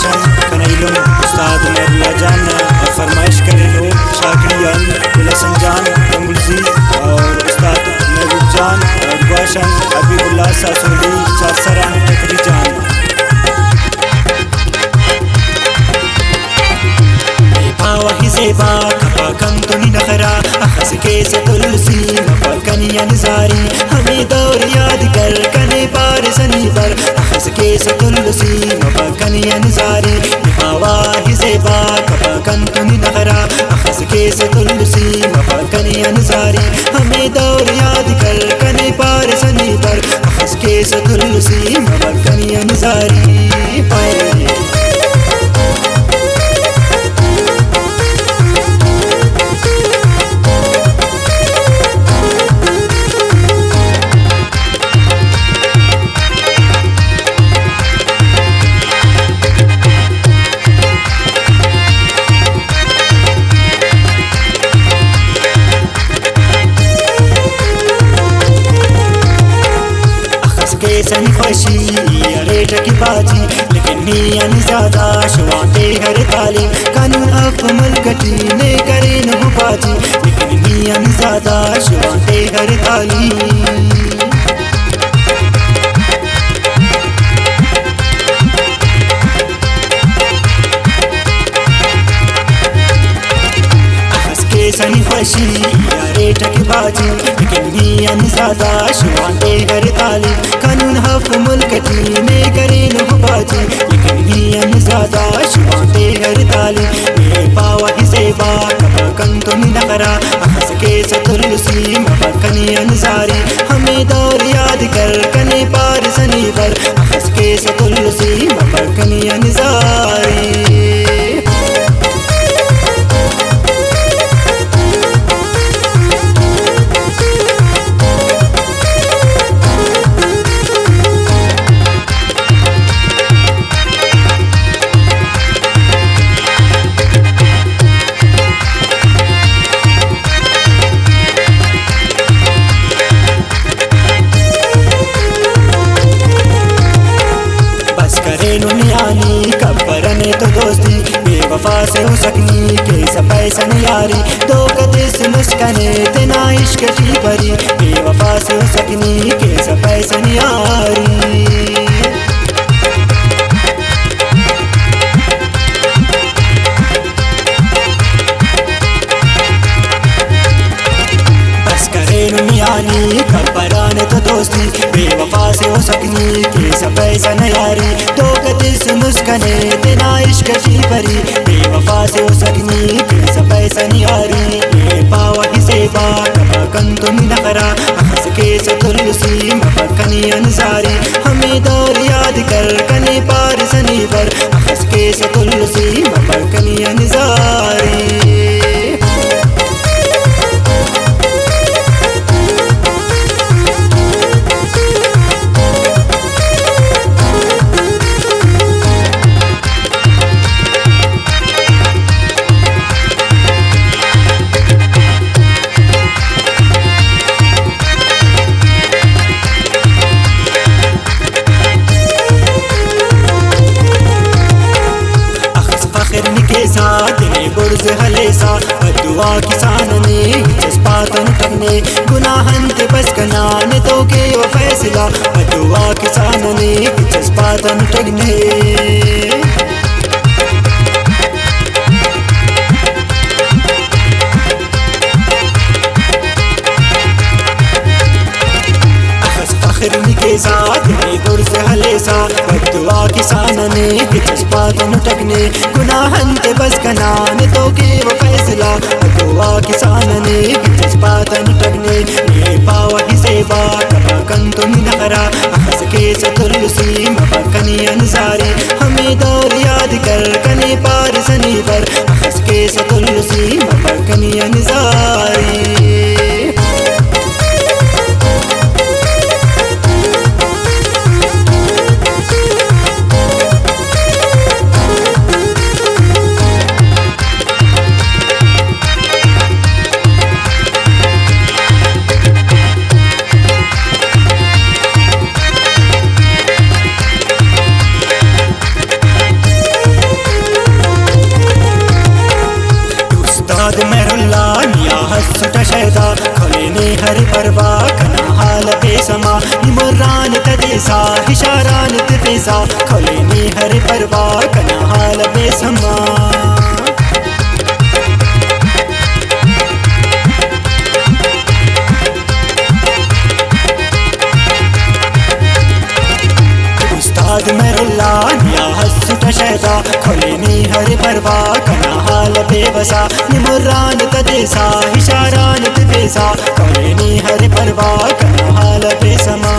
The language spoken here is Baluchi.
شن کنائی لوگ استاد مہراللہ جان ءَ فرمائش کرینو شاکری آن گل حسن جان گنگلزی اور استاد محبوب جان اور گواشن حبیب اللہ ساسولی چار سران ٹکری جان۔ باوہی زیبا کپا کن تو نی نخرا، اخس کیس تلسی مپا کنی انزاری، ہمیں دور یاد کر کنے پار زنی بر، اخس کیس تلسی مپا کنی انزاری۔ باوہی زیبا کپا کن تو نی نخرا، اخس کیس تلسی مپا کنی انزاری، ہمیں دور یاد کر کنے پار زنی بر، اخس کیس تلسی مپا کنی انزاری۔ اخس کیسن خوشی یا ریٹ کی باجی، لیکن نی ان زیادہ شواتے ہر تعلیم قانون اف ملک ٹی نے کرین ہو باجی، لیکن نی ان زیادہ شواتے ہر تعلیم۔ اخس کیسن خوشی یا ریٹ کی باجی، لیکن نی ان زیادہ شوان دے ہر تعلیم قانون ہف ملک ٹی نے کرین ہو باجی، لیکن نی ان زیادہ شوان دے ہر تعلیم۔ اے پاوہ زیبا کپا کن تو نی نخرا، اخس کیس تلسی مپا کنی انزاری، ہمیں دور یاد کر کنے پار زنی بر، اخس کیس تلسی مپا کنی انزاری۔ بس کرینو میانی کبرنے تو دوستی، بے وفا سے ہو سکنی کیسا پیسہ نیاری، دو قدس مسکنے تینا عشق ٹی پری، بے وفا سے ہو سکنی کیسا پیسہ نیاری۔ بس کرینو میانی کبران تو دوستی، بے وفا سے ہو سکنی کیسا پیسہ نیاری، تو کدی سمس کنے تینا عشق ٹی پری، بے وفا سے ہو سکنی کیسا پیسہ نیاری۔ اے پاوہ زیبا کپا کن تو نی نخرا، اخس کیس تلسی مپا کنی انزاری، ہمیں دور یاد کر کنے پار زنی بر، اخس کیس تلسی مپا کنی انزاری۔ اخس فخر نی کیسا، دل برز ہلیسا، بددعا کسان نے، چسپاتن ٹگنے، گناہن تے بس کنان تو کے و فیصلہ، بددعا کسان نے، چسپاتن ٹگنے۔ اخس فخر نی کیسا، دل برز ہلیسا، بددعا کسان نے، کہ چسپاتن ٹگنے، گناہن تے بس کنان تو کے و فیصلہ، بددعا کسان نے، کہ چسپاتن ٹگنے، اے پاوہ زیبا کپا کن تو نی نخرا، اخس کیس تلسی مپا کنی انزاری، ہمیں دور یاد کر کنے پار زنی بر، اخس کیس تلسی مپا کنی انزاری۔ نی مران تدیسا، ہشاران تپیسا، کھلینی ہر پروا کنا حال بے سما۔ استاد مہر اللہ نیا ہست شہدا، کھلینی ہر پروا کنا حال بے بسا۔ نی مران تدیسا، ہشاران تپیسا، کھلینی ہر پروا کنا حال بے سما۔